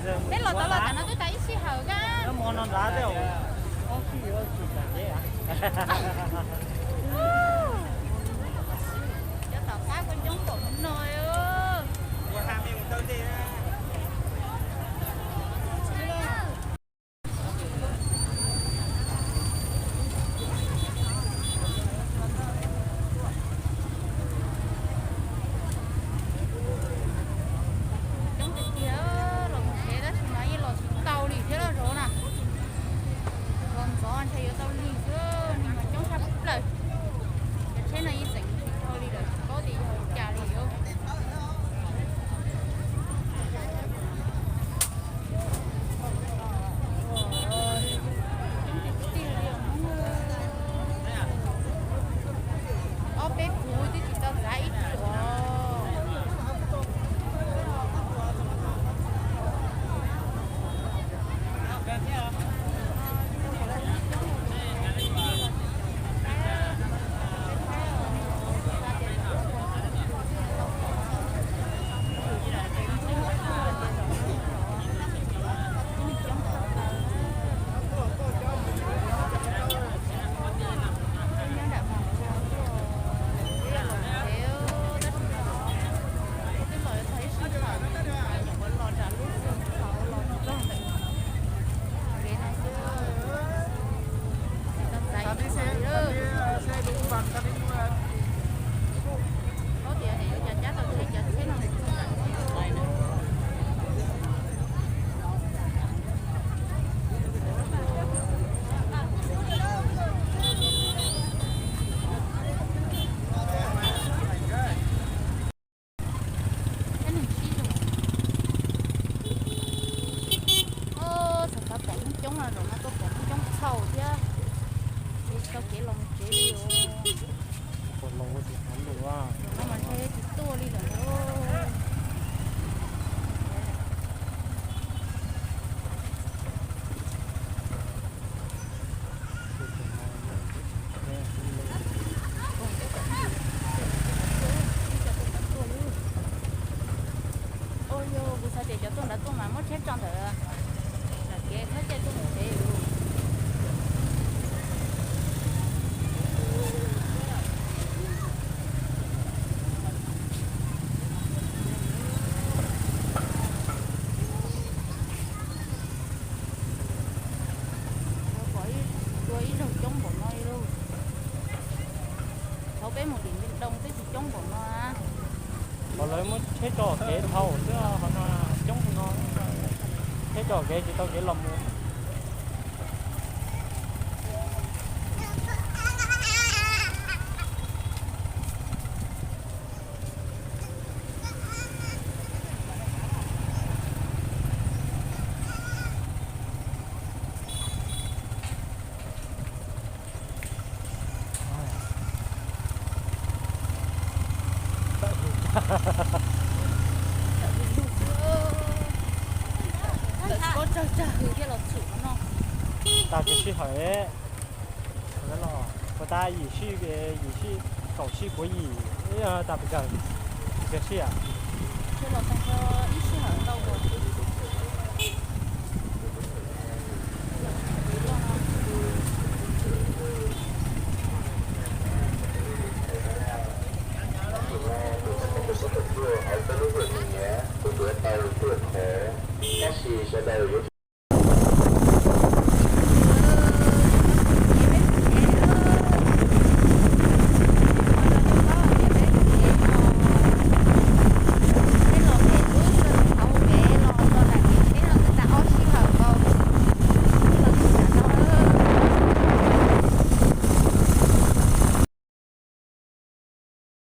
Peb los tau los tas no twb tas ib sij hawm kab. Cov tom qab kuj coob npaum no. Coob tiag tiag, los mus tsev tab sis mas yeej los tsis tau li thiab lauj zov na. Los ntxov ntshe yuav tau lig xwb, neeg mas coob tshaj plaws. Cov tsheb no yeej tseem tsis tau li lawm, tsis paub tias yog ua cas li os. Ob peb puv twb tsis tau txav ib tug. Xav xav pom Hmoob coob no, zaum no tuaj pom Hmoob coob txhaum thiab. Tsis tau kev los mus tsev li os. Zaum no mas ntshe tsis tuaj li lawm lauj. Ua yog kuv xav tias cov tuaj nrad tuaj mas muab tsheb tso ntawm nram kev, muab caij tuaj mus tsev. Ua ib zaug coob npaum no li lauj. Thaum peb mus tim Ntees Doo twb tsis coob npaum no. Qhov lawv muab tsheb tso kev dhau xwb, qhov no coob no, tsheb tso kev tsis tau kev los mus. Tag kis sij hawm, puas tas yim sij, yim sij, kaum sij puav yim, tas pes tsawg, pes tsawg sij. Tab sis sawv daws yuav